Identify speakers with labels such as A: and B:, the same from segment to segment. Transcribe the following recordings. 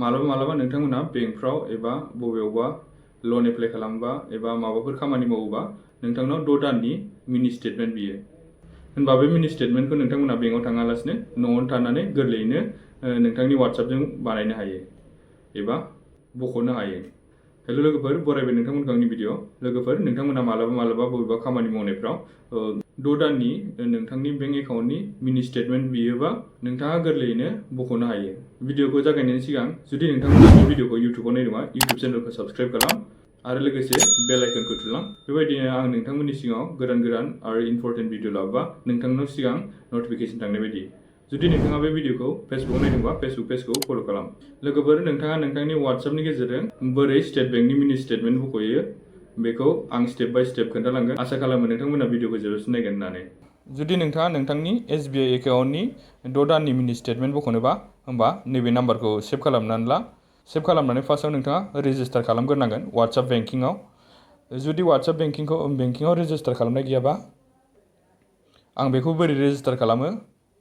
A: मालाबा नोंथांमोना बेंकफ्राव एबा बबेयावबा लन एप्लाइ खालामबा एबा माबाफोर खामानि मावोबा नोंथांनाव 6 दाननि मिनि स्टेटमेन्ट बियो। होनबा बे मिनि स्टेटमेन्टखौ नोंथांमोना बेंकआव थाङालासिनो न'आवनो थानानै गोरलैयैनो नोंथांनि WhatsAppजों बानायनो हायो एबा बख'नो हायो। हेलो लोगोफोर, बरायबाय नोंथांमोनखौ आंनि भिडिअ। लोगोफोर, नोंथांमोना मालाबा बबेबा खामानि मावनायफ्राव 6 दाननि नोंथांनि बेंक एकाउन्टनि मिनि स्टेटमेन्ट बियोबा नोंथाङा गोरलैयैनो बख'नो हायो। भिडिअखौ जागायनायनि सिगां जुदि नोंथांमोना बे भिडिअखौ इउटुबाव नायदोंबा इउटुब चेनेलखौ साबस्क्राइब खालाम आरो लोगोसे बेल आइकनखौ थुलां। बेबायदिनो आं नोंथांमोननि सिगाङाव गोदान आरो इम्परटेन्ट भिडिअ लाबोबा नोंथांनाव सिगां नटिफिकेसन थांनाय बायदि। जुदि नोंथाङा बे भिडिअखौ फेसबुकआव नायदोंबा फेसबुक पेजखौ फल' खालाम। लोगोफोर, नोंथाङा नोंथांनि WhatsAppनि गेजेरजों बोरै स्टेट बेंकनि मिनि स्टेटमेन्ट बख'यो बेखौ आं स्टेप बाय स्टेप खोन्थालांगोन। आसा खालामो नोंथांमोना भिडिअखौ जोबजासिम नायगोन होननानै। जुदि नोंथाङा नोंथांनि SBI एकाउन्टनि 6 दाननि मिनि स्टेटमेन्ट बख'नोबा होमबा नैबे नाम्बारखौ सेभ खालामनानै ला। सेभ खालामनानै फार्स्टआव नोंथाङा रेजिस्टार खालामग्रोनांगोन WhatsApp बेंकिंआव। जुदि WhatsApp बेंकिंआव रेजिस्टार खालामनाय गैयाबा आं बेखौ बोरै रेजिस्टार खालामो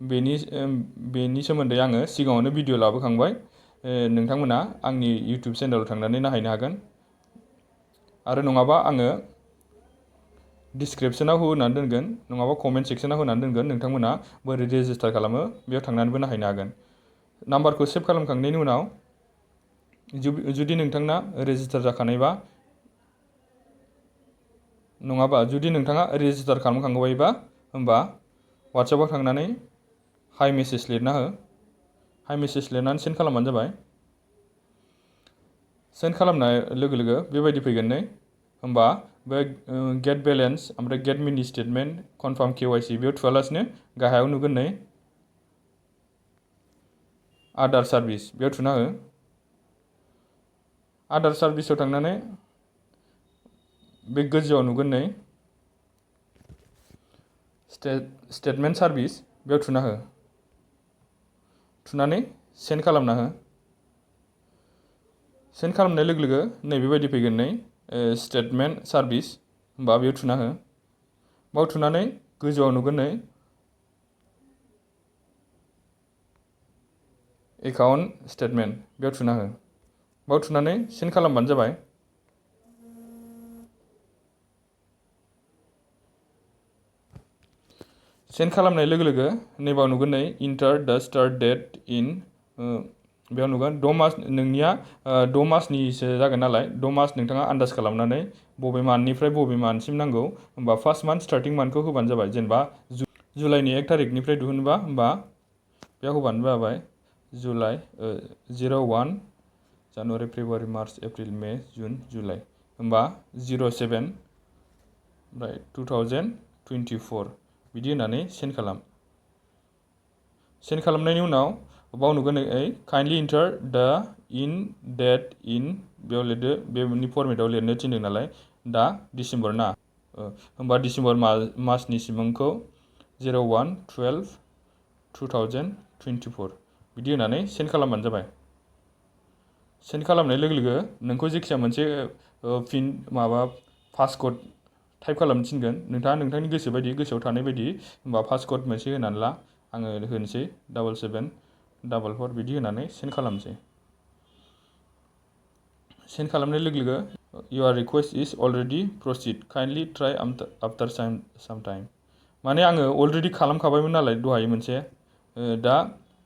A: बेनि सोमोन्दै आङो सिगाङावनो भिडिअ लाबोखांबाय। नोंथांमोना आंनि इउटुब चेनेलाव थांनानै नायहैनो हागोन आरो नङाबा आङो डिसक्रिपसनाव होनानै दोनगोन, नङाबा कमेन्ट सेक्सनाव होनानै दोनगोन। नोंथांमोना बोरै रेजिस्टार खालामो बेयाव थांनानैबो नायहैनो हागोन। नाम्बारखौ सेभ खालामखांनायनि उनाव जुदि नोंथांना रेजिस्टार जाखानायबा नङाबा जुदि नोंथाङा रेजिस्टार खालामखांबायबा होमबा WhatsAppआव थांनानै हाइ मेसेज लिरना हो। हाइ मेसेज लिरनानै सेन्ड खालामबानो जाबाय। सेन्ड खालामनाय लोगो लोगो बेबायदि फैगोन नै। होमबा बे गेट बेलेन्स ओमफ्राय गेट मिनि स्टेटमेन्ट कनफार्म KYC बेयाव थुआलासिनो गाहायाव नुगोन नै आदार सार्भिस बेयाव थुना हो। आदार सार्भिसाव थांनानै बे गोजौआव नुगोन नै स्टेटमेन्ट सार्भिस बेयाव थुना हो। थुनानै सेन्ड खालामना हो। सेन्ड खालामनाय लोगो लोगो नैबेबायदि फैगोन नै स्टेटमेन्ट सार्भिस। होमबा बेयाव थुना हो। बाव थुनानै गोजौआव नुगोन नै एकाउन्ट स्टेटमेन्ट बेयाव थुना हो। बाव थुनानै सेन्ड खालामबानो जाबाय। सेन्ड खालामनाय लोगो लोगो नैबाव नुगोन नै इन्टार द स्टार्ट डेट इन बेयाव नुगोन 6 मास। नोंनिया 6 मासनिसो जागोन नालाय 6 मास नोंथाङा आन्दाज खालामनानै बबे मान्थनिफ्राय बबे मान्थसिम नांगौ होमबा फार्स्ट मान्थ स्टार्टिं मान्थखौ होबानो जाबाय। जेनेबा जुलाइनि 1 तारिखनिफ्राय दिहुनबा होमबा बेयाव होबानो जाबाय July 01 January February March April May June July होमबा 07 ओमफ्राय 2024 बिदि होनानै सेन्ड खालाम। सेन्ड खालामनायनि उनाव बाव नुगोन काइन्डलि इन्टार द इन डेट इन बेयाव लिरदो। बेनि फर्मेटाव लिरनो थिनदों नालाय दा डिसेम्बर ना होमबा डिसेम्बर मासनि सिमांखौ 01/12/2024 बिदि होनानै सेन्ड खालामबानो जाबाय। सेन्ड खालामनाय लोगो लोगो नोंखौ जेखिजाया मोनसे पिन माबा पासकड टाइप खालामनो थिनगोन। नोंथाङा नोंथांनि गोसो बायदि गोसोआव थानाय बायदि होमबा पासकड मोनसे होनानै ला। आङो होनोसै 7744 बिदि होनानै सेन्ड खालामसै। सेन्ड खालामनाय लोगो लोगो इउर रिक्वेस्ट इज अलरेडि प्रसिड काइन्डलि ट्राइ आफ्टार साम टाइम। माने आङो अलरेडि खालामखाबायमोन नालाय दहाय मोनसे। दा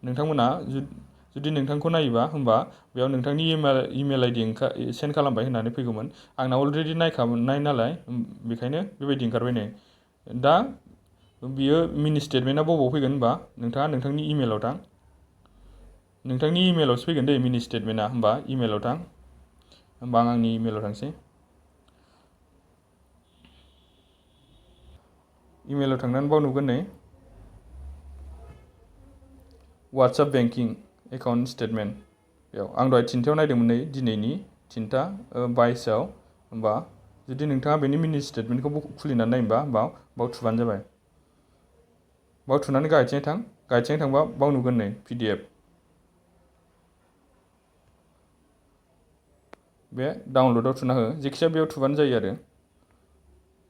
A: नोंथांमोना जुदि नोंथांखौ नायोबा होमबा बेयाव नोंथांनि इमेल ID सेन्ड खालामबाय होननानै फैगौमोन। आंना अलरेडि नायखानाय नालाय बेखायनो बेबायदि ओंखारबाय नै। दा बियो मिनि स्टेटमेन्टआ बबाव फैगोन होनबा नोंथाङा नोंथांनि इमेलाव थां। नोंथांनि इमेलावसो फैगोन दे मिनि स्टेटमेन्टआ। होमबा इमेलाव थां। होमबा आं आंनि इमेलाव थांसै। इमेलाव थांनानै बाव नुगोन नै WhatsApp बेंकिं एकाउन्ट स्टेटमेन्ट। बेयाव आं दहाय 3थायाव नायदोंमोन नै दिनैनि 3:22 होमबा जुदि नोंथाङा बेनि मिनि स्टेटमेन्टखौ खुलिनानै नायोबा बाव थुबानो जाबाय। बाव थुनानै गाहायथिं थां। गाहायथिं थांबा बाव नुगोन नै PDF। बे डाउनलडआव थुना हो। जेखिजाया बेयाव थुबानो जायो आरो।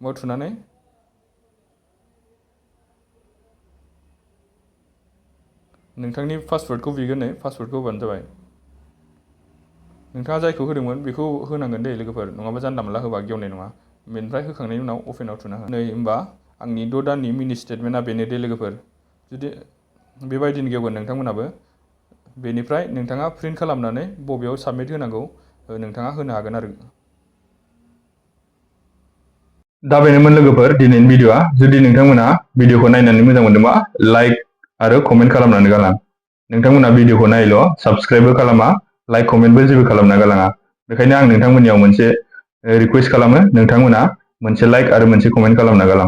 A: बाव थुनानै नोंथांनि पासवर्डखौ बिगोन नै पासवर्डखौ होबानो जाबाय। नोंथाङा जायखौ होदोंमोन बेखौ होनांगोन दे लोगोफोर, नङाबा जानला मोनला होबा गेवनाय नङा। बेनिफ्राय होखांनायनि उनाव अपेनाव थुना हो। नै होमबा आंनि 6 दाननि मिनि स्टेटमेन्टआ बेनो दे लोगोफोर। जुदि बेबायदिनो गेवगोन नोंथांमोनाबो। बेनिफ्राय नोंथाङा प्रिन्ट खालामनानै बबेयाव साबमिट होनांगौ नोंथाङा होनो हागोन आरो। दा बेनोमोन लोगोफोर दिनैनि भिडिअ'आ। जुदि नोंथांमोना भिडिअ'खौ नायनानै मोजां मोनदोंबा लाइक आरो कमेन्ट खालामनानै गालां। नोंथांमोना भिडिअ'खौ नायल' साबस्क्राइबबो खालामा, लाइक कमेन्टबो जेबो खालामना गालाङा। बेखायनो आं नोंथांमोननियाव मोनसे रिकुवेस्ट खालामो, नोंथांमोना मोनसे लाइक आरो मोनसे कमेन्ट खालामना गालां।